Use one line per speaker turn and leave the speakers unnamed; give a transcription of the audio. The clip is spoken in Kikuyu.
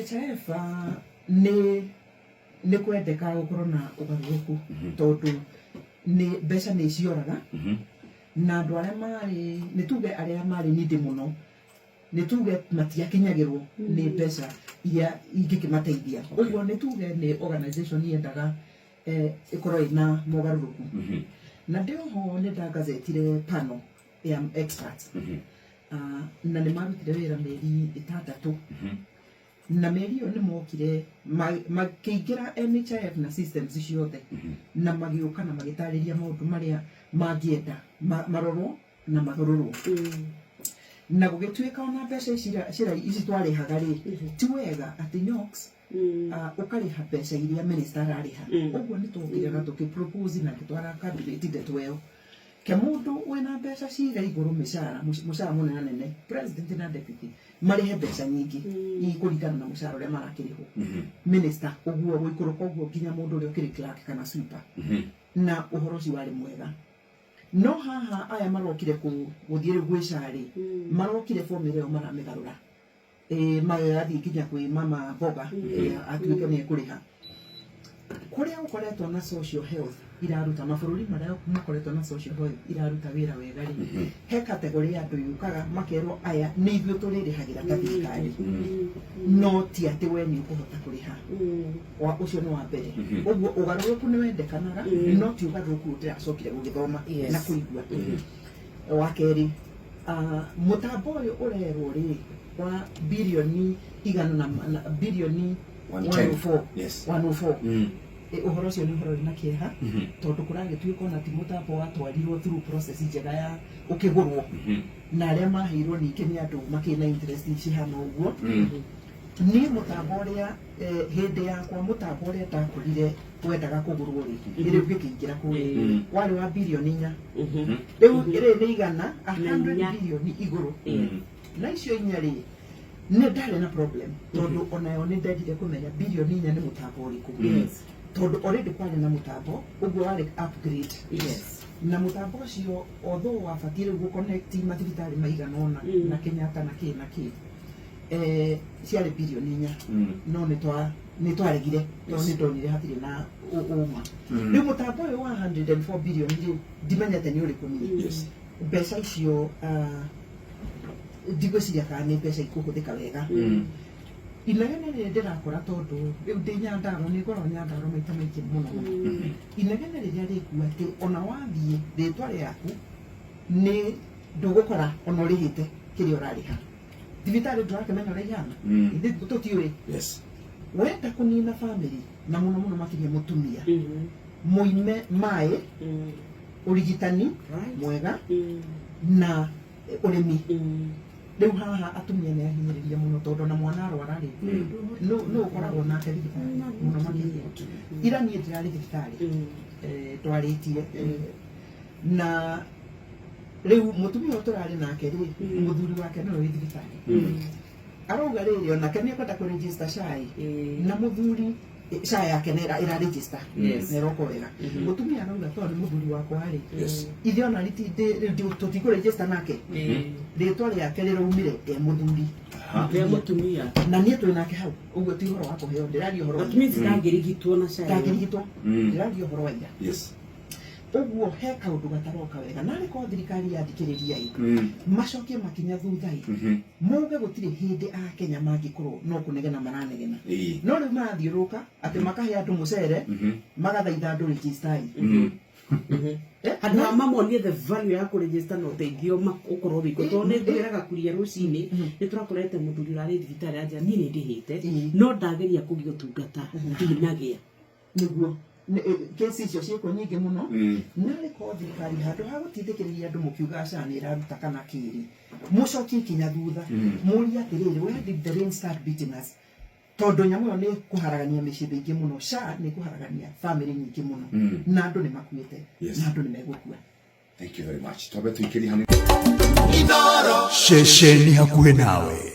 NHIF nĩ kwendeka gũkorwo na ũgarũrũku tondũ nĩ mbeca nĩ cioraga na andũ arĩa marĩ, nĩ tuge arĩa marĩ needy mũno, nĩ tuge matiakinyagĩrwo nĩ mbeca iria ingĩkĩmateithia. Ũguo nĩ tuge nĩ organization yendaga ĩkorwo ĩna mogarũrũku. Na ndĩ oho nĩ ndagazetire panel ya experts. Na nĩ marutire wĩra mĩeri 6, na mĩeri ĩyo nĩ mokire makĩingĩra NHIF na systems ciothe na magĩũka na magĩtarĩria maũndũ marĩa mangĩenda marorwo na magarũrwo, na gũgĩtuĩka ona mbeca ici ici twarĩhaga rĩ, ti wega atĩ Nyox ũkarĩha mbeca iria minister ararĩha. Ũguo nĩ twokire na tũkĩ propose na ngĩtwara cabinet ndeto ĩyo, ke mũndũ wĩna mbeca ciga igũrũ, mĩcara, mũcara mũnene nene, president na deputy marĩhe mbeca nyingĩ ikũringana na mũcara ũrĩa marakĩrĩhwo, minister ũguo gũikũrũka ũguo nginya mũndũ ũrĩa ũkĩrĩ clerk kana sweeper. Na ũhoro ũcio warĩ mwega, no haha aya marokire gũthiĩ rĩu gwĩ SHA rĩ, marokire formula ĩyo maramĩgarũra, magathiĩ nginya kwĩ mama mboga atuĩke nĩ ekũrĩha. Kũrĩa gũkoretwo na social health iraruta, mabũrũri marĩa makoretwo na social health iraruta wĩra wega rĩ, he category ya andũ yũkaga makerwo aya nĩ ithuĩ tũrĩrĩhagĩra ta thirikari, no ti atĩ we nĩ ũkũhota kũrĩha. Wa ũcio nĩ wa mbere. Ũguo ũgarũrũku nĩ wendekanaga, no ti ũgarũrũku ndĩracokire gũgĩthoma na kũigua. Wa kerĩ, mũtambo ũyũ ũrerwo rĩ wa birioni igana na birioni
110.
104. 104. Ũhoro ũcio nĩ ũhoro wĩna kĩeha tondũ kũragĩtuĩka ona ti mũtambo watwarirwo through process njega ya ũkĩgũrwo, na arĩa maheirwo ningĩ nĩ andũ makĩrĩ na interest cihana ũguo. Niĩ mũtambo ũrĩa, hĩndĩ yakwa, mũtambo ũrĩa ndakorire wendaga kũgũrwo rĩ, rĩu ngĩkĩingĩra kũrĩa, warĩ wa birioni 4. Rĩu ĩrĩ nĩ igana 100
4.
Birioni igũrũ. Na icio inya rĩ, nĩ ndarĩ na problem tondũ onayo nĩ ndendire kũmenya birioni 4 nĩ mũtambo ũrĩkũ, tondũ already kwarĩ na mũtambo ũguo warĩ upgrade. Na mũtambo ũcio, although wabatiĩ rĩu gũconnect mathibitarĩ maigana ũna na Kenyatta na kĩ na kĩ, ciarĩ birioni 4, no nĩ twaregire tondũ nĩ ndonire hatirĩ na ũma. Rĩu mũtambo ũyũ wa 104 billion rĩ, ndimenyete nĩ ũrĩkũ niĩ. Mbeca icio, ndigwĩciria kana nĩ mbeca ikũhũthĩka wega. Inegene rĩrĩ ndĩrakora, tondũ rĩu ndĩ Nyandarua, nĩ ngoragwo Nyandarua maita maingĩ mũno mũno, inegene rĩrĩa rĩkuo atĩ ona wathiĩ rĩtwa rĩaku nĩ ndũgũkora ona ũrĩhĩte kĩrĩa ũrarĩha thibitarĩ, ndũrakĩmenya ũrĩa ihana. Ithuĩ tũtiũĩ. Wenda kũnina family na mũno mũno makĩria mũtumia, mũime maĩ, ũrigitani mwega na ũrĩmi. Rĩu haha atumia nĩ ahinyĩrĩria mũno tondũ ona mwana arwara rĩ, nũ ũkoragwo nake thibitarĩ mũno makĩria? Ira niĩ ndĩrarĩ thibitarĩ, ndwarĩtie, na rĩu mũtumia ũyũ tũrarĩ nake rĩ, mũthuri wake nĩwe wĩ thibitarĩ. Arauga rĩrĩ, onake nĩ ekwenda kũregister SHA na mũthuri, SHA yake nĩ ĩra register na ĩroka wega. Mũtumia arauga tondũ nĩ mũthuri wakwa rĩ, ithuĩ ona rĩu tũtikũregister nake, rĩtwa rĩake rĩraumire e mũthuri.
Rĩa mũtumia.
Na niĩ twĩ nake hau ũguo, ti ũhoro wa kũheo ndĩraria ũhoro wa
That means ndangĩrigitwo na SHA ĩyo.
Ndangĩrigitwo. Ndĩraria ũhoro wa ira. Ũguo he kaũndũ gataroka wega, narĩ korwo thirikari yathikĩrĩria ĩ, macokie makinya thutha ĩ, muge gũtirĩ hĩndĩ akenya mangĩkorwo no kũnegena maranegena. No rĩu marathiũrũrũka atĩ makahe andũ mũcere, magathaitha andũ register.
Handũ ha mamonie the value ya kũregister na ũteithio ũkorwo wĩkuo, tondũ nĩ ngwĩraga kuria rũcinĩ nĩ tũrakorete mũthuri ũrarĩ thibitarĩ anjĩra niĩ nĩ ndĩhĩte, no ndageria kũgĩa ũtungata ndinagĩa.
Nĩguo kesi icio ciĩkuo nyingĩ mũno. Narĩ korwo thirikari handũ ha gũtindĩkĩrĩria andũ mũkiuga SHA nĩ ĩraruta kana kĩrĩ, mũcokie ikinya thutha, mũrie atĩrĩrĩ, where did the rain start beating us? Tondũ nyamũ ĩyo nĩ kũharagania mĩciĩ mĩingĩ mũno. SHA nĩ kũharagania family nyingĩ mũno, na andũ nĩ makuĩte na andũ nĩ megũkua.
Thank you very much. Twambe tuikĩrie hanini.
Ceceni hakuhĩ nawe.